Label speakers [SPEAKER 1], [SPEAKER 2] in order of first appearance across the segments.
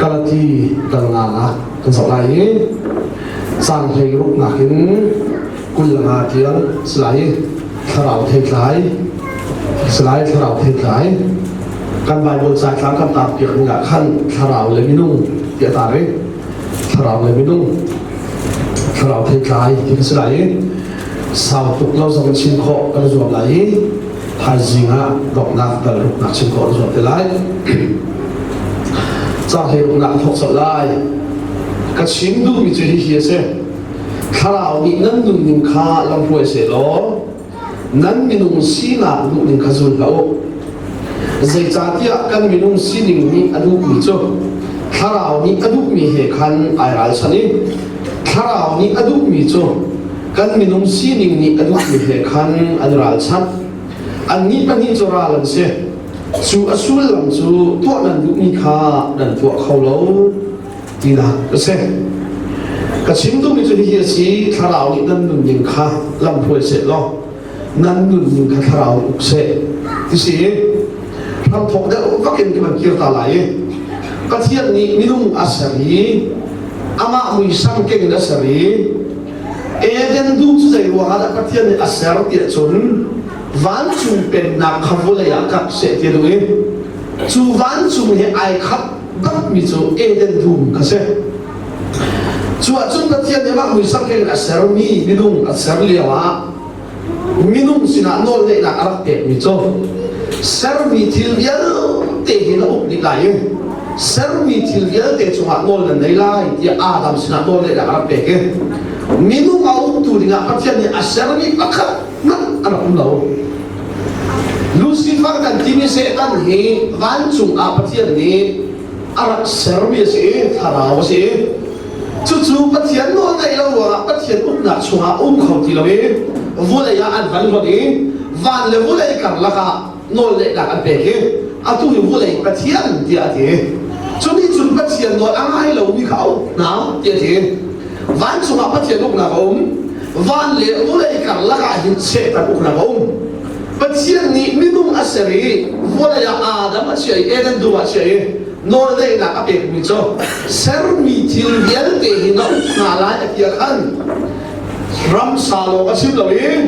[SPEAKER 1] Galati dal nganak kan zoh lai i caang 16 nak in 25 tiang si lai i thlarau theitlai si lai. Thlarau theitlai kan Bible caitlang kan tar piak ning ah khan thlarau le minung ti a tar i thlarau le minung, thlarau theitlai ti ka si lai i sau tuk lo zong in chim khawh kan zuam lai i thaizing ah donghnak dal ruknak chim khawh kan zuam te lai. Caang 16 nak thawk colh lai. Ka chim duhmi cu hihi a si: Thlarau nih nan nunning kha lamhruai sehlaw nan minung sinak duhning kha zul hlah u. Zeicahtiah kan minung sining nih a duhmi cu thlarau nih a duhmi he khan ai ralchanh i thlarau nih a duhmi cu kan minung sining nih a duhmi he khan an ralchanh. Annih pahnih cu ral an si. Cu a sullam cu tuah nan duhmi kha nan tuah kho lo tinak a si. Ka chim duhmi cu hihi a si: thlarau nih nan nunning kha lamhruai seh law nan nunning kha thlarau nih uk seh ti si. Hramthawk deuh vak in ka van kir ta lai i Pathian nih minung a ser i amah muisam keng in a ser i Eden dum cu zei ruangah dah Pathian nih a ser tiah cun vancung pennak kha vawlei ah kap seh ti a duh i cu vancung he ai khat bakmi cu Eden dum kha si. Cu ahcun Pathian nih amah muisam keng in a sermi minung a ser lio ah minung sinah nawlngeihnak a rak pekmi cu sermi thil vialte hi na uk dih lai i sermi thil vialte cungah nawl nan nei lai tiah Adam sinah nawlngeihnak a rak pek i minung a uktu dingah Pathian nih a sermi pakhat hmanh a rak um lo. Lucifer kan timi Satan hi vancung ah Pathian nih a rak sermi a si i thlarau a si i cucu Pathian nawl ngaih lo ruangah Pathian uknak chungah um kho ti lo i vulei ah an van hlonh i van le vulei karlak ah nawlngeihnak an pek i atu hi vulei Pathian tiah a ti. Cu nih cun Pathian nawl a ngai lomi kha a uk hna tiah a ti. Vancung ah Pathian uknak a um, van le vulei karlak ah hin Satan uknak a um. Pathian nih minung a ser i vawlei ah Adam a chiah i Eden dum ah a chiah i nawlngeihnak a pekmi cu sermi thil vialte hi na uk hna lai a ti ah khan ramsa lawng a chim lo i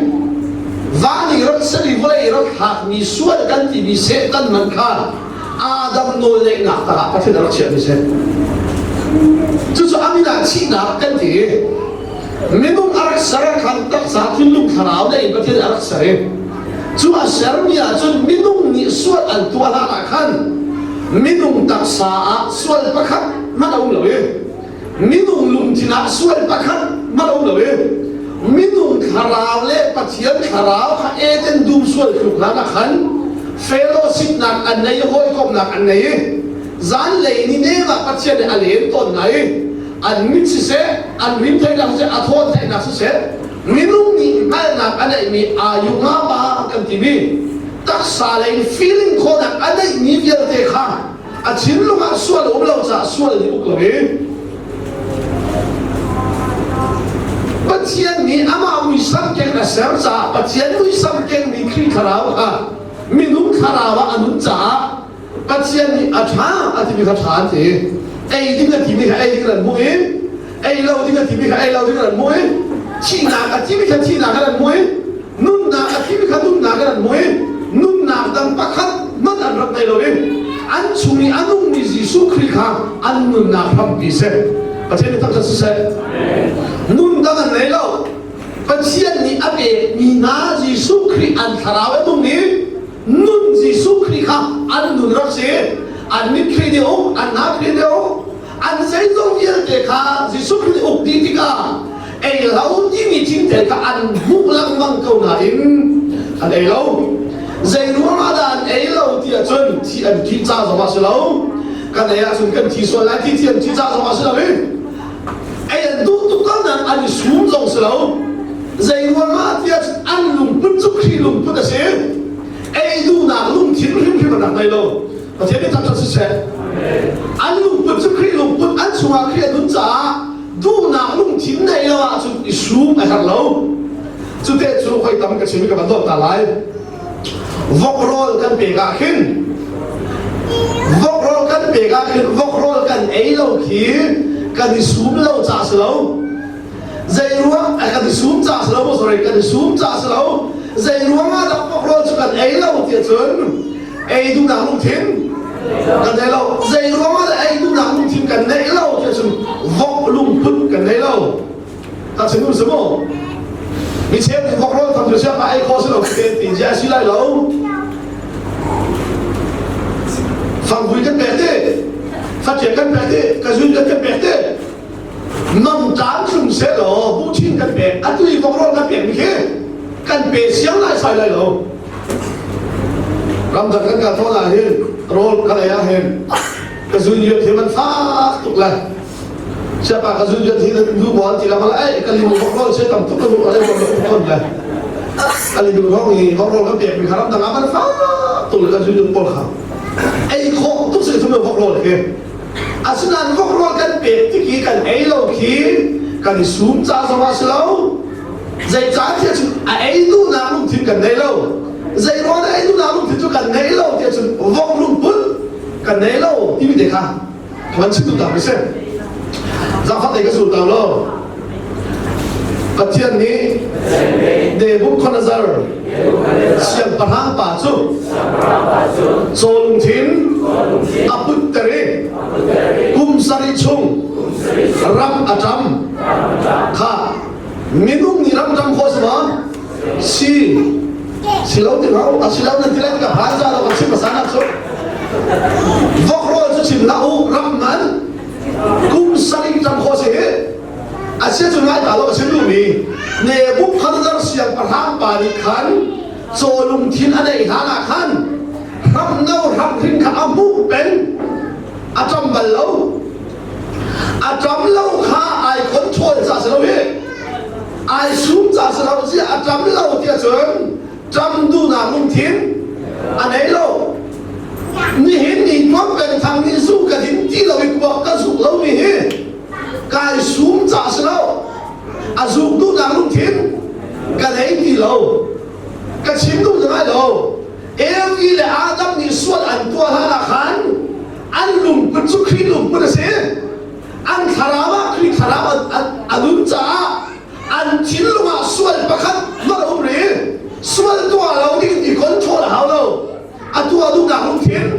[SPEAKER 1] van i rak ser i vawlei rak thlakmi sual kan timi Satan man kha Adam nawlngeihnak tangah Pathian a rak chiahmi si. Cucu a min ah thihnak kan ti i minung a rak ser ah khan taksa thinlung thlarau lei in Pathian a rak ser i cu a sermi ahcun minung nih sual an tuah hlan ah khan minung taksa ah sual pakhat hmanh a um lo i minung lungthin ah sual pakhat hmanh a um lo i minung thlarau le Pathian thlarau kha Eden dum sual tluk hlan ah khan fellowship nak an nei, hawikomhnak an nei i zanlei ni nem ah Pathian nih a len tawn hna i an mit siseh, an rim theihnak siseh, a thawn theihnak siseh, minung nih hngalhnak a neihmi ayu nga pa kan timi taksa lei feeling khawhnak a neihmi vialte kha a thinlung ah sual a um lo caah sual nih uk lo i Pathian nih amah muisam keng a ser caah Pathian muisam kengmi Khrih thlarau kha minung thlarau ah a nun caah Pathian nih a ṭha a timi kha ṭha an ti, ei ding a timi kha ei ding an hmuh i ei lo ding a timi kha ei lo ding an hmuh i thihnak a timi kha thihnak an hmuh i nunnak a timi kha nunnak an hmuh i nunnak dang pakhat hmanh an rak ngei lo i an chung i a nungmi Jesuh Khrih kha an nunnak hrampi si. Pathian nih thangṭhat siseh. Nun dang an ngei lo. Pathian nih a pekmi hna Jesuh Khrih an thlarau a nung i nun Jesuh Khrih kha an nun rak si. An mit Khrih nih uk, an hna Khrih nih uk, an zeizong vialte kha Jesuh Khrih nih uk dih tikah ei lo timi thil kha an hmuh lengmang ko nain an ei lo. Zei ruang ah dah an ei lo ti ahcun thi an ṭih ca zong ah si lo, kan ei ahcun kan thi sual lai ti thi an ṭih ca zong ah si lo i ei an duh tuk ko nain an i sum zong si lo. Zei ruangah tiah an lungput cu Khrih lungput a si. Ei duhnak lungthin hrimhrim an rak ngei lo. Pathian nih thangṭhat siseh. An lungput cu Khrih lungput, an chungah Khrih a nun caah duhnak lungthin nei lo ahcun i sum a herh lo. Cute cu hoi tam ka chim i ka van dawt ta lai. Vok rawl kan pek ah khin vok rawl kan pek ah khin vok rawl kan ei lo khi kan i sum lo ca si lo. Zei ruang kan i sum ca si lo, sorry, kan i sum ca si lo. Zei ruang ah dah vok rawl cu kan ei lo tiah cun ei duhnak lungthin kan nei lo. Zei ruang ah dah ei duhnak lungthin kan neih lo tiah cun vok lungput kan nei lo. Ta chim um si mu. Mi cheu nih vok rawl tham cu siangpa ei khawh si lo te ti zia si lai lo. Fangvui kan pek te, faṭiak kan pek te, kazun kan kan pek te. Namṭaan tlung seh law buhṭhin kan pek, atu i vok rawl kan pek mi khi kan pe siang lai sai lai lo. Ramdang kan kal tawn ah hin rawl kan ei ah hin ka zun yot hi man fak tuk lai. Siapa ka zun yot hi nu bol ti la mala ei ka limu vok rawl se tam tuk ka lu ale vok rawl ton le. Ka limu rong i vok rawl kan pek mi kha ramdang ah man fak tuk le ka zun yot pawl kha. Ei khawh tuk se thum vok rawl khi. Asinain vok kan pek tik i kan ei lo khi kan i sum ca zong ah si lo. Zeicahtiah cun a ei duhnak lungthin kan nei lo. Zei ruang dah ei duhnak lungthin cu kan nei lo tiah cun vok lungput kan nei lo timi te kha ka van chim duh ta si. Zaangfah te ka sul ta lo. Pathian nih Nebuchadnezzar siangpahrang pa cu caw lungthin a putter i kum sarih chung ram a ṭam kha minung nih ram ṭam khawh si maw? Si si lo ti hau a si lo nan ti lai ka phan za lo kan chim hmasa nak cu vok rawl cu chim hlah u ram man kum sarih ṭam khawh si hi Asia cu ngai ta lo a chim duhmi Nebuchadnezzar siangpahrang pa nih khan caw lungthin a neih hlan ah khan hramno hramhring kha a hmuh peng a ṭam bal lo a ṭam lo kha ai control ca si lo hi ai sum ca si lo ziah a ṭam lo tiah cun ṭam duhnak lungthin a nei lo nihin ni tuak peng thang nih zu ka din ti lo i kuak ka zuk lo mi hi kai sum ca si lo a zuk duhnak lungthin ka nei ti lo ka chim duh lai lo Evi le Adam nih sual an tuah hlan ah khan an lungput cu Khrih lungput a si an thlarau ah Khrih thlarau a nun caah an thinlung ah sual pakhat hmanh a um rih sual tuah lo ding i control a hau lo a tuah duhnak lungthin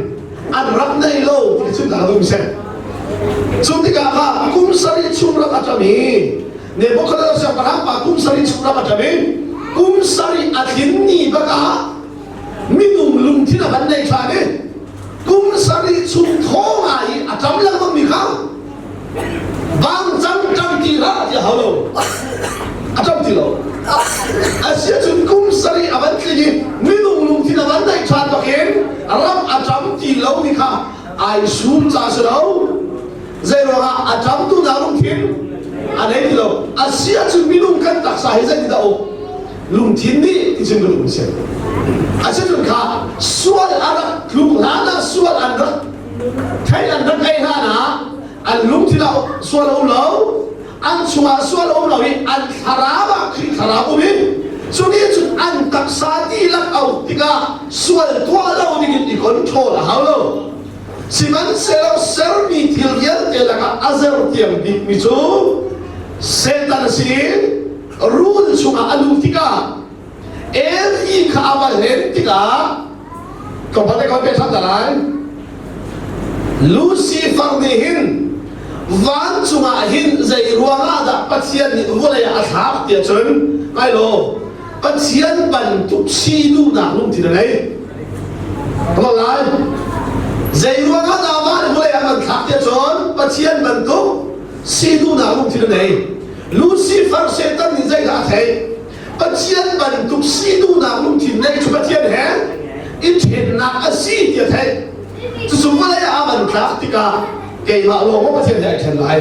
[SPEAKER 1] an rak nei lo ti cu dah lung seh cu tikah kha kum sarih chung rak a ṭam i Nebuchadnezzar siangpahrang pa kum sarih chung rak a ṭam i kum sarih a tlin ni bak ah minung lungthin a van nei ṭhan i kum sarih chung thaw ngai i a ṭam lengmang mi kha Bang cang ṭam ti hlah ti hau lo. A ṭam ti lo. Asiahcun kum sarih a van tling i minung lungthin a van neih ṭhan bakin ram a ṭam ti lomi kha ai sum ca si lo. Zei ruangah a ṭamtu hna lungthin a nei ti lo. Asiahcun minung kan taksa hi zeitindah a um? Lungthin nih ti cun ka lung si. Asiahcun kha sual a rak tluk hlan ah sual an rak Thei an rak ei hlan ah an lungthin ah sual a um lo, an chungah sual a um lo i an thlarau ah Khrih thlarau um i cu nih cun an taksa dihlak a uk tikah sual tuah lo dingin i control a hau lo. Sihmanhsehlaw sermi thil vialte lakah a zertiang bikmi cu Satan a si i rul chungah a luh tikah Evi kha a va hlen tikah tlawmpal te ka pe ṭhan ta lai. Lucifer nih hin vancung ah hin zei ruangah dah Pathian nih vawlei ah a thlak tiah cun ngai law Pathian bantuk si duhnak lungthin a ngei. Ka lai. Zei ruangah dah van vawlei ah kan thlak tiah cun Pathian bantuk si duhnak lungthin a ngei. Lucifer Satan nih zeidah a theih? Pathian bantuk si duhnak lungthin neih cu Pathian he i ṭhennak a si ti a theih. Cucu vawlei ah a van tlak tikah keimah lawng maw Pathian he ai ṭhen lai.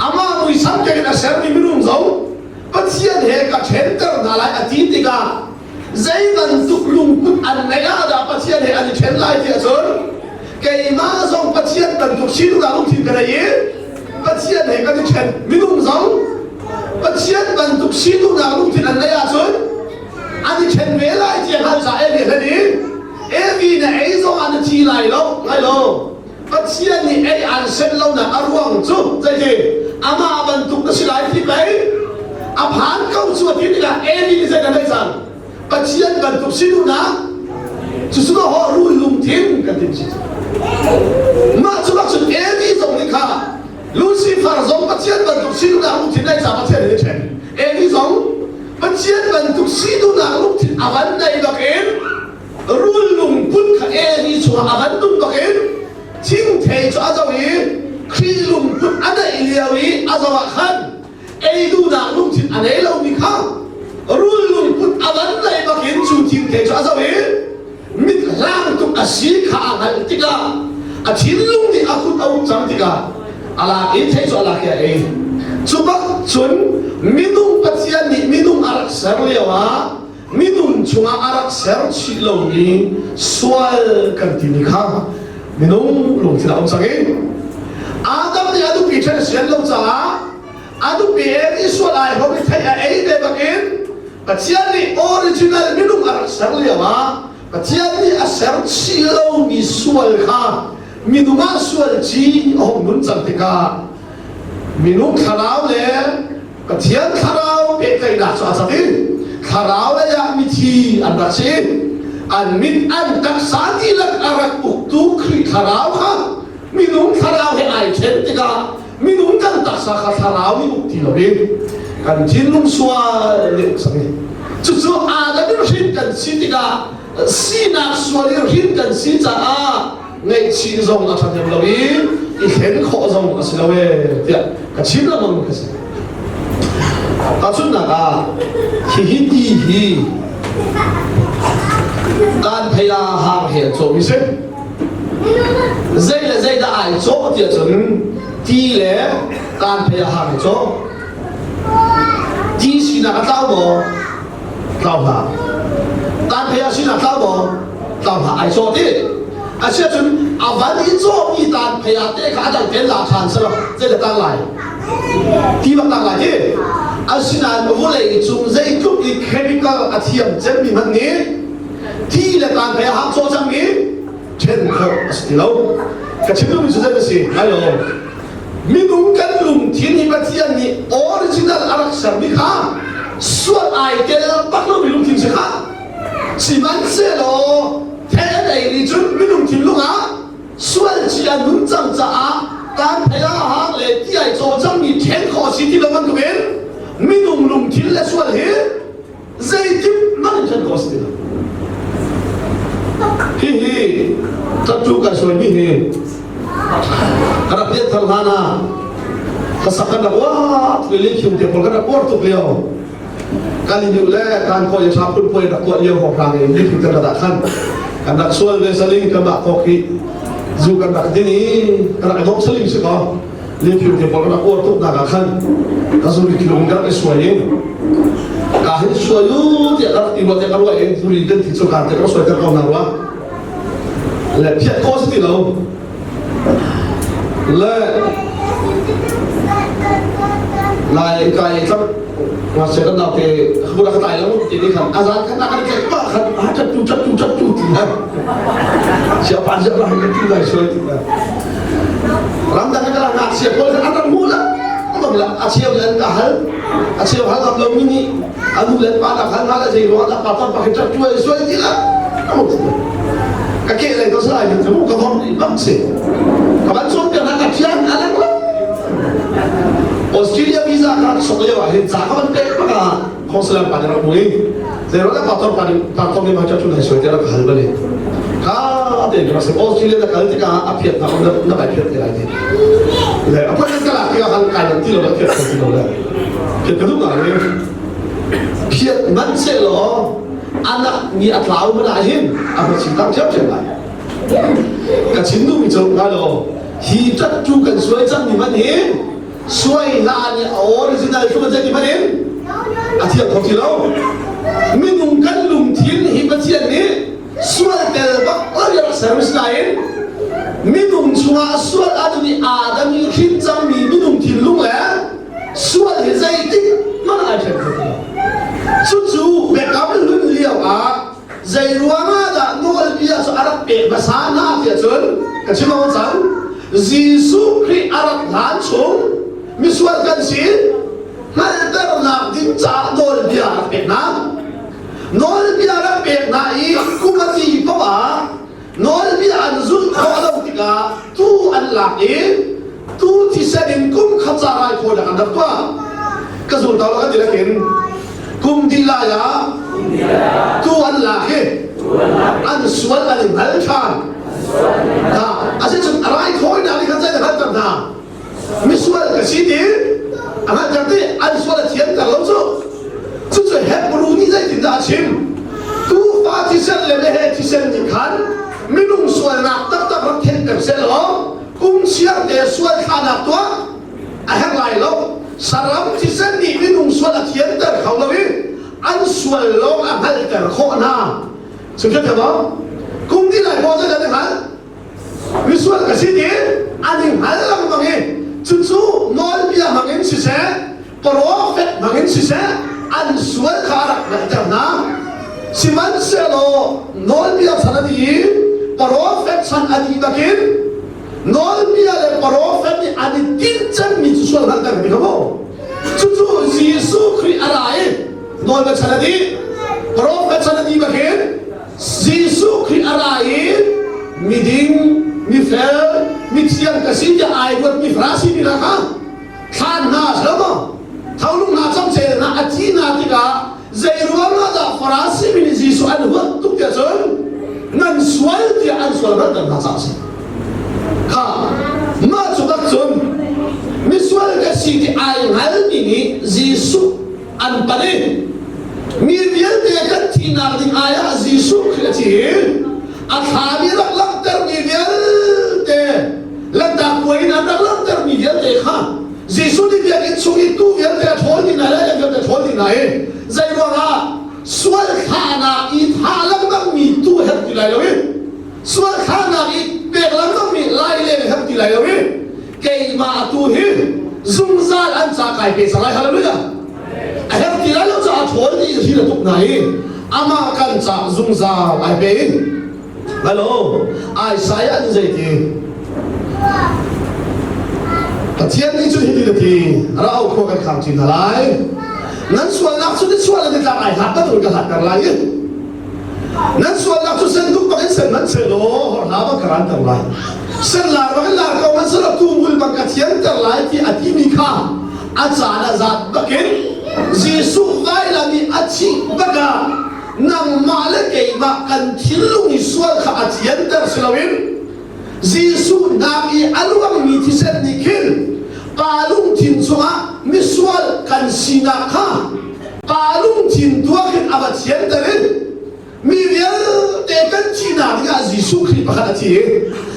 [SPEAKER 1] Amah muisam keng in a sermi minung zong Pathian he ka ṭhenter hna lai a ti tikah zei bantuk lungput an ngeih ah dah Pathian he an i ṭhen lai ti ahcun keimah zong Pathian bantuk si duhnak lungthin ka nei i Pathian he kan i ṭhen minung zong Pathian bantuk si duhnak lungthin an neih ahcun an i ṭhen ve lai ti a hngalh caah Evi hlen i Evi na ei zong ah na thi lai lo lai lo. Pathian nih ei an senh lonak a ruang cu zeiti amah bantuk na si lai ti pei a phan ko cu a ti tikah Evi nih zei dah neih cang? Pathian bantuk si duhnak cucu ka hawh rul lungthin kan ti si mah cu bak cun Evi zong nih kha Lucifer zong Pathian bantuk si duhnak lungthin nei ca Pathian nih a ṭhen Evi zong Pathian bantuk si duhnak lungthin a van nei bakin rul lungput kha Evi chungah a van tum bakin thingthei cu a zo i Khrih lungput a neih lio i a zo ah khan ei duhnak lungthin a nei lomi kha rul lungput a van nei bakin cu thingthei cu a zoh i mit hlang tuk a si kha a hngalh tikah a thinlung nih a kut a uk cang tikah a lak i thei cu a lak i a ei. Cu bak cun minung Pathian nih minung a rak ser lio ah minung chungah a rak ser chih lomi sual kan timi kha minung lungthin a um cang i Adam nih a nupi ṭhen a sian lo caah a nupi he nih sual ai hom i thei a ei ve bakin Pathian nih original minung a rak ser lio ah Pathian nih a ser chih lomi sual kha minung ah sual ci a hung nun cang tikah minung thlarau le Pathian thlarau pehtlaihnak cu a cak i thlarau lei ah mithi an rak si. An mit an taksa dihlak a rak uktu Khrih thlarau kha minung thlarau he ai ṭhen tikah minung kan taksa kha thlarau nih uk ti loin kan thinlung sual nih uk cang i cucu Adam in hrin kan si tikah sinak sual in hrin kan si caah ngaihchih zong a ṭhahnem lo i i thlen khawh zong a si lo ee tiah ka chim lengmang ka si. Tahchunhnak ah hihi ti hi kan phei ah hang he an cawhmi si. Zei le zei dah ai cawh tiah cun ti le kan phei ah hang he cawh. Ti sinak a tlau maw? Tlau hlah. Tan phei ah sinak tlau maw? Tlau hlah. Ai cawh ti. Asiahcun a van i cawhmi tan phei ah te kha a dang ten la ṭhan selaw zei dah tang lai? Ti bak tang lai ti. Asinain vawlei cung zeitluk i chemical a thiam cemmi hmanh nih ti le tan phei a hang cawh cangmi ṭhen khawh a si ti lo. Ka chim duhmi cu zei a si? Ngai lo. Minung kan lungthin hi Pathian nih original a rak sermi kha sual ai tel bak lomi lungthin si kha. Sihmanhsehlaw thei an ei nih cun minung thinlung ah sual ci a nun cang caah kan thei ah hang le ti ai caw cangmi then khawh a si ti lo bantukin minung lungthin le sual hi zeitin hmanh in ṭhen khawh a si ti lo. Hihi tattoo kan suaimi hi ka rak pian thar hlan ah hlasak kan rak uar tuk i lihkhim te pawl kan rak uar tuk lio kan i le kan kawi ṭha phun puai rak tuah lio hrawnghrang i lihkhim kan rat ah khan kan rak sual ve saling kan mah kawk hi zu kan rak din i kan rak i dawm saling si kaw Liphiu te pawl kan rak uar tuk nak ah khan ka zuri thilung ka rak i suai i ka hin suai u tiah ka rak ti rua tiah ka ruah i zuri den thi cu ka te ka rak suai ter ko na rua le phiat ko si ti lo le lai kai tlak ngakchia kan naute khura ka tlai lo ti ni khan azan khan na kan tlaih pa khan a tat tu tat tu tat tu ti ha sia pan sia ra kan tu lai suai ti ha Ramdang in ka ngakchia pawl an rak hmuh la bang la a cheu le an ka hal a cheu hal ngam lo mi nih a nu le pa tak hal hna le zei ruang dah pa tam pa khi tuai suai ti la ka ke lei to sai min chu ka vom bang si ka ban chon ka na ka thian alang la Australia visa ka sok leo ah hin ca ka ban pek baka consular pa nih rak mui zei ruang dah pastor pa nih pastor nih ma cha chu nai suai te rak hal bale ka te ka rak Australia na kal tikah a phiat na na na bai phiat te lai ti le a phan ka lak tikah han kai lam ti lo la phiat ti lo le phiat ka duh nga le phiat man se lo anak ni a tlau mana hin a va chim tang thiam thiam lai ka chim duh mi cu ngai lo hi tat tu kan suai cang mi man hi Suai hla nih a original cu zei ti hmanh in a thiam kho ti lo. Minung kan lungthin hi Pathian nih sual tel bak lo rak service nain minung chungah sual a dun i Adam i hrin cangmi minung thinlung le sual hi zeitik hmanh ai ṭhen kho ti lo. Cucu biakam hlun lio ah zei ruangah dah nawlbia cu a rak pek hmasa hna tiah cun ka chim cang. Jesuh Khrih a rat hlan chung misual kan si hngalhternak ding caah nawlbia a rak pek hna. Nawlbia rak pek hna i kum a ti paoh ah nawlbia an zulh khawh lo tikah tuu an lak i tuu thisen in kum khat ca raithawinak an rak tuah. Ka zul to lo kan ti lakin kum dih lai ah tuu an lak i an sual an i hngal ṭhan. Asicun raithawinak nih khan zei na hngalhter hna? Misual ka si ti a hngalhter ti an sual a thianter lo cu. Cucu Hebrew nih zeitindah a chim? Tuufa thisen le meheh thisen nih khan minung sualnak taktak rak thenhter sehlaw kum chiarte sual thlahnak tuah a herh lai lo. Saram thisen nih minung sual a thianter kho lo i an sual lawng a hngalhter khawh hna. Sungkhat maw? Kum ti lai maw zeidah na hngalh? Misual ka si ti an i hngal lengmang i cucu nawlbia hmangin siseh, profet hmangin siseh, an sual kha a rak hngalhter hna. Sihmanhsehlaw nawlbia chan a dih i profet chan a dih bakin nawlbia le profet nih an i tinh cemmi cu sual hngalhter ti kha mu. Cucu Jesuh Khrih a ra i nawlbia chan a dih, profet chan a dih bakin Jesuh Khrih a ra i miding, mifel, mithiang ka si tiah ai ruatmi Farasi mi hna kha thlan hna a si lo maw? Tholung hna camcel hna a thi hna tikah zei ruang ah dah Farasi mi nih Jesuh an huat tuk tiah cun nan sual tiah an sual ranter hna caah a si. Kha mah cu tak cun misual ka si ti ai hngalmi nih Jesuh an pan i mi vialte kan thihnak ding ai ah Jesuh Khrih a thi i a thlami rak langhtermi vialte lanhtak puai in an rak langhtermi vialte kha Jesuh nih biakinn chung i tuu vialte a ṭhawl dih hna lai vialte a ṭhawl dih hna i zei ruangah sual thlahnak i thah lengmangmi tuu herh ti lai lo i sual thlahnak i pek lengmangmi lai le herh ti lai lo i keimah tu hi zungzal an ca kai pe cang lai hallelujah a herh ti lai lo caah ṭhawl nih hi na tuk hna i amah kan ca zungzal ai pe in hello Isaiah nih zei ti Pathian nih cun hiti na ti ra au khua kan khang chin hna lai nan sualnak cu ni sual an i tlak ai hlat bantuk ka hlatter lai i Nan sualnak cu senduk bangin sen hmanh sehlaw horhla bang ka ranter lai. Senlar bangin lar ko hmanh sehlaw tuuhmul bang ka thianter lai ti a timi kha a caan a zat bakin Jesuh vailam i a thih bakah nangmah le keimah kan thinlung i sual kha a thianter si loin Jesuh hnak i a luangmi thisen nih khin pa lungthin chungah misual kan sinak kha pa lungthin tuak in a va thianter in mi vialte kan thihnak dingah Jesuh Khrih pakhat a thi i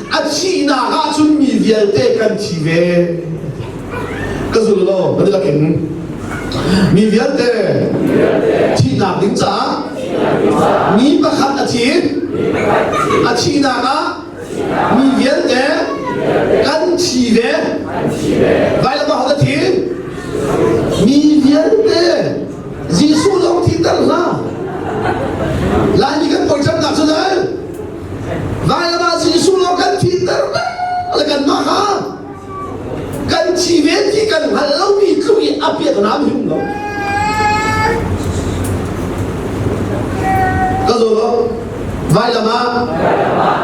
[SPEAKER 1] a thihnak ah cun mi vialte kan thi ve. Ka zul law kan lakin mi vialte thihnak ding caah mi pakhat a thi a thihnak ah mi vialte kan thi ve vailam ah a thi mi vialte Jesuh zong thiter hlah Laimi kan poi camnak cu dai vailam ah Jesuh lawng kan thiter le kan mah kha kan thi ve ti kan hngalh lomi tluk i a piak nam hi um lo ka zaw lo vailam ah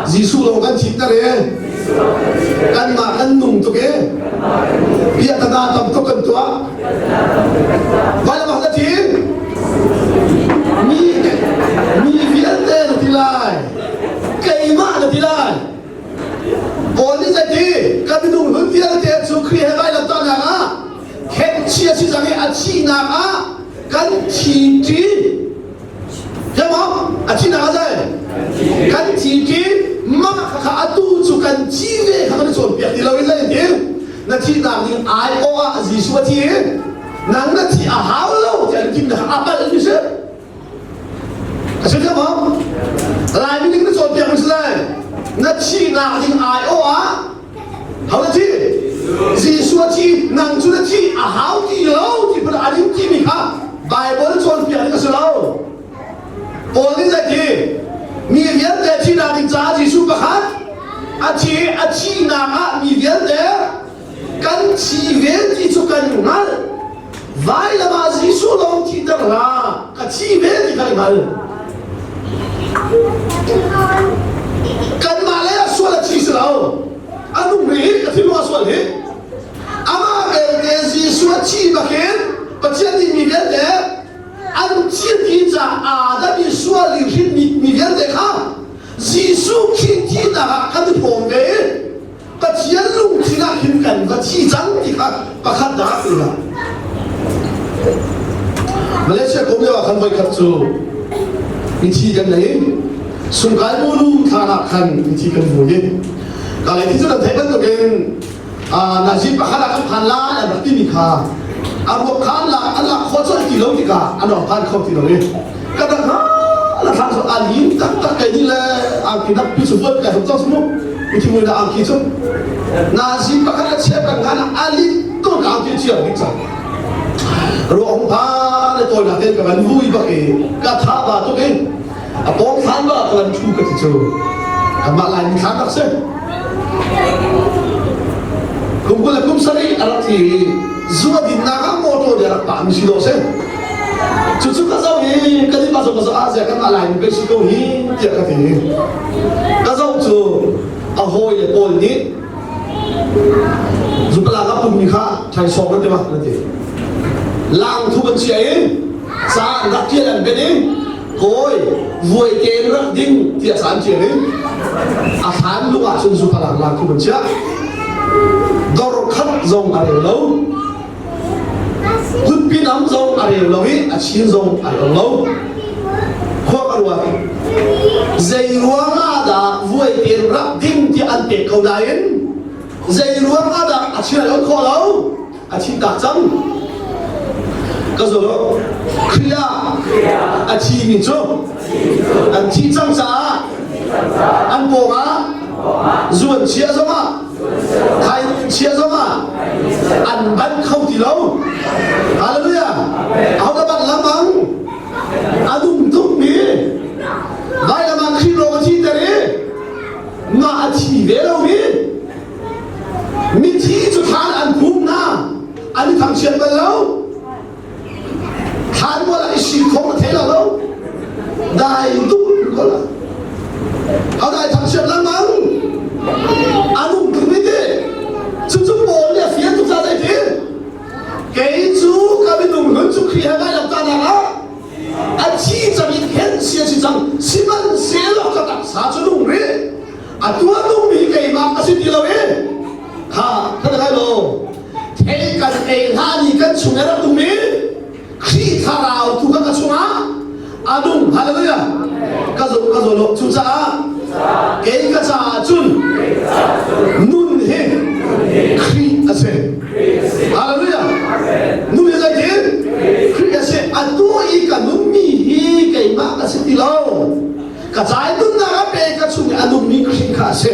[SPEAKER 1] Jesuh lawng kan thiter e kanmah kan nung tuk e piahtana tam tuk kan tuah vailam ah na thi mi mi vialte na ti lai keimah na ti lai Paul nih zeiti kan minung hlun vialte cu Khrih he vailamtahnak ah khenhchih a si cang i a thihnak ah kan thi ṭi. Himaw a thihnak ah zei? Kan thi ṭi. Mah kha atu cu kan thi ve kha kan i cawnpiak ti lo in zei ti? Na thihnak ding aiawh ah Jesuh a thi i nang na thih a hau lo tiah an timnak a palh mi si. A si maw? Laimi nih na cawnpiak mi si lai. Na thihnak ding aiawh ah ho na thi? Jesuh a thi, nang cu na thi a hau ti lo ti phun an in timi kha Bible cawnpiak ding a si lo. Paul nih zei ti? Mi vialte thihnak ding caah Jesuh pakhat. A thi a thihnak ah mi vialte kan thi ve ti cu kan hngalh. Vailam ah Jesuh lawng thihter hlah, ka thi ve ti kha i hngal. Kanmah lei ah sual a thi si lo. A nung rih ka thinlung a sual hi. Amah belte Jesuh a thi bakin Pathian nih mi vialte an thilti caah Adam i sual i hrinmi mi vialte kha Jesuh Khrih thihnak ah kan i phawm ve i Pathian lungthin ah hin kan va thi cang ti kha pakhat dah ti hlah. Malaysia kum lio ah khan voikhat cu mithi kan nei sungkai mulu thlan ah khan mithi kan vui i ka lei thi cu kan theih bantukin Nazi pakhat ah kan phan lai an rak timi kha a ruak kha an lak an lak khawh colh ti lo tikah an rak phan kho ti lo i ka dang ha la thlang so a lim taktak kai ni le angki nak pi chu buat kai hom cang mu uthi mui na angki chu Nazi pakhat a chia kan ngan a lim to ka angki chia bik cang ruak hong pha le tawi na ten ka van vui bak i ka tha ba tuk in a pawng thlan ba ka van thu ka ti cu kanmah lai mi thlan rak si kum 20 le kum 70 a rak thi i zu a dinnak ah motor nih a rak pah mi si dawh si cucu ka zoh i kan nih pa zoh ah zia kanmah lai mi pei si ko hi tiah ka ti ka zoh cu a hawi le pawl nih zupalak a pummi kha thaisawng an ti ma an ti lang thu an chia i ca an rak tial an ben i Kawi, vuai tein rak ding tiah ca an ṭial i a thlan lung ah cun zupalang lak khi an chiah. Dor khat zong a rel lo. Kutpi nam zong a rel lo i a chin zong a rel lo. Khua ka ruat. Zei ruang ah dah vuai tein rak ding tiah an pek ko nain zei ruang ah dah a chia lo khawh lo? A thi tak cang ka zo Khrih ah a thimi cu an thi cang caah an pawngah zu an chia zongah thai chia zongah an ban kho ti lo. Hallelujah. Ahodah ban lamang a nung tukmi vailam ah Khrih lawng a thi ter i mah a thi ve lomi Mithi cu thlan an phum hna, an i thangchiat bal lo. Thlan mual ah i si khong a thei lo lo. Dai tuk ko la. A dai thangchiat lengmang. A nung tuk mi ti. Cucu Paul nih a fian tuk ca zei ti. Kei cu ka minung hlun cu Khrih he vailam tahnak ah a thi cang in khen si a si cang. Sihmanhsehlaw ka taksa cu nung rih. A tuah mi keimah a si ti lo i kha kan lai lo thei kan ei hlan i kan chung i rak um i Khrih thlarau tu kha ka chungah a nung. Hallelujah. Ka zo ka zo lo. Cucaah kei ka caah cun nun hi Khrih a si. Hallelujah. Nun hi zeitin Khrih a si. Atu i ka nunmi hi keimah ka si ti lo. Ka cai nunnak a pe ka chung i a nungmi Khrih kha a si.